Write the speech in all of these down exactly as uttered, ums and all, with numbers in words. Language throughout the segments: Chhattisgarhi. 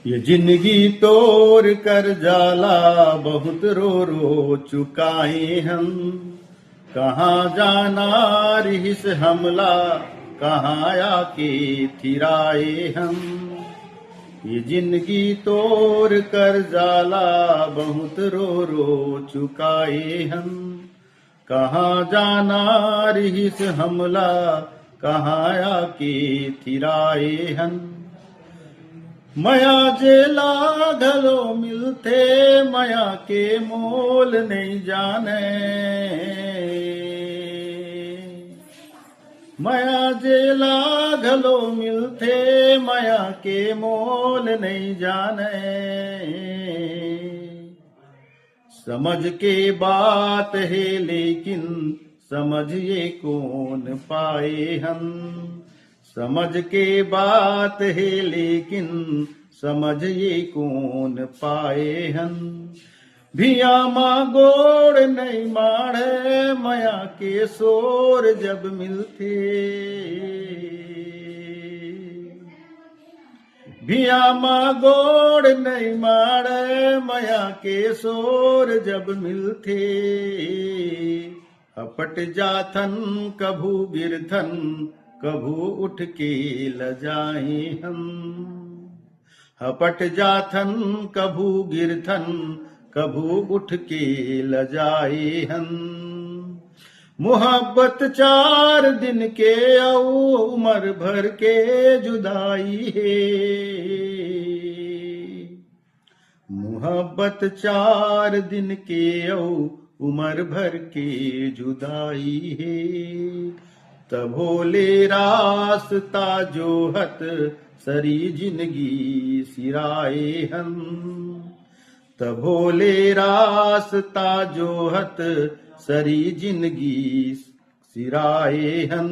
ये जिंदगी तोर कर्जा ला बहुत रो रो चुकाए हन। कहाँ जाना रिहिस हमला, कहाँ आके थिराए हन। ये जिंदगी तोर कर्जा ला बहुत रो रो चुकाए हन। कहाँ जाना रिहिस हमला, कहाँ आके थिराए हन। मया जेला घलो मिलथे, मया के मोल नइ जाने। मया जेला घलो मिलथे, मया के मोल नइ जाने। समझ के बात हे लेकिन समझ ये कोन पाए हन। समझ के बात हे लेकिन समझ ये कोन पाए हन। भिया मा गोड़ नइ माड़े, मया के सोर जब मिलथे। भिया मा गोड़ नइ माड़े, मया के सोर जब मिलथे। हपट जाथन कभू गिरथन, कभू उठ के लजाए हन। हपट जाथन कभू गिरथन, कभू उठ के लजाए हन। मोहब्बत चार दिन के अउ उमर भर के जुदाई हे। मोहब्बत चार दिन के अउ उमर भर के जुदाई हे। तभो ले रास्ता जोहत सरी जिंदगी सिराए हन। तभो ले रास्ता जोहत सरी जिंदगी सिराए हन।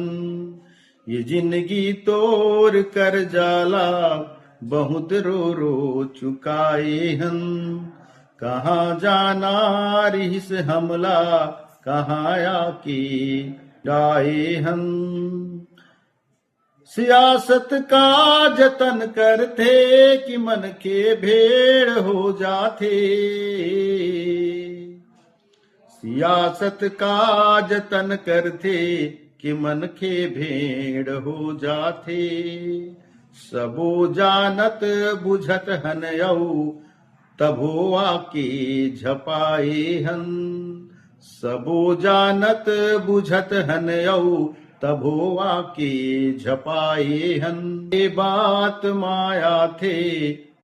ये जिंदगी तोर कर्जा ला बहुत रो रो चुकाए हन। कहाँ जाना रिहिस हमला, कहाँ आके डाए हन। सियासत का जतन करथे कि मन के भेड़ हो जाथे। सियासत का जतन करथे कि मन के भेड़ हो जाथे। सबो जानत बुझत हन अउ तभो आके झपाए हन। सबो जानत बुझत हन अउ तभो आके झपाए हन। ये बात माया थे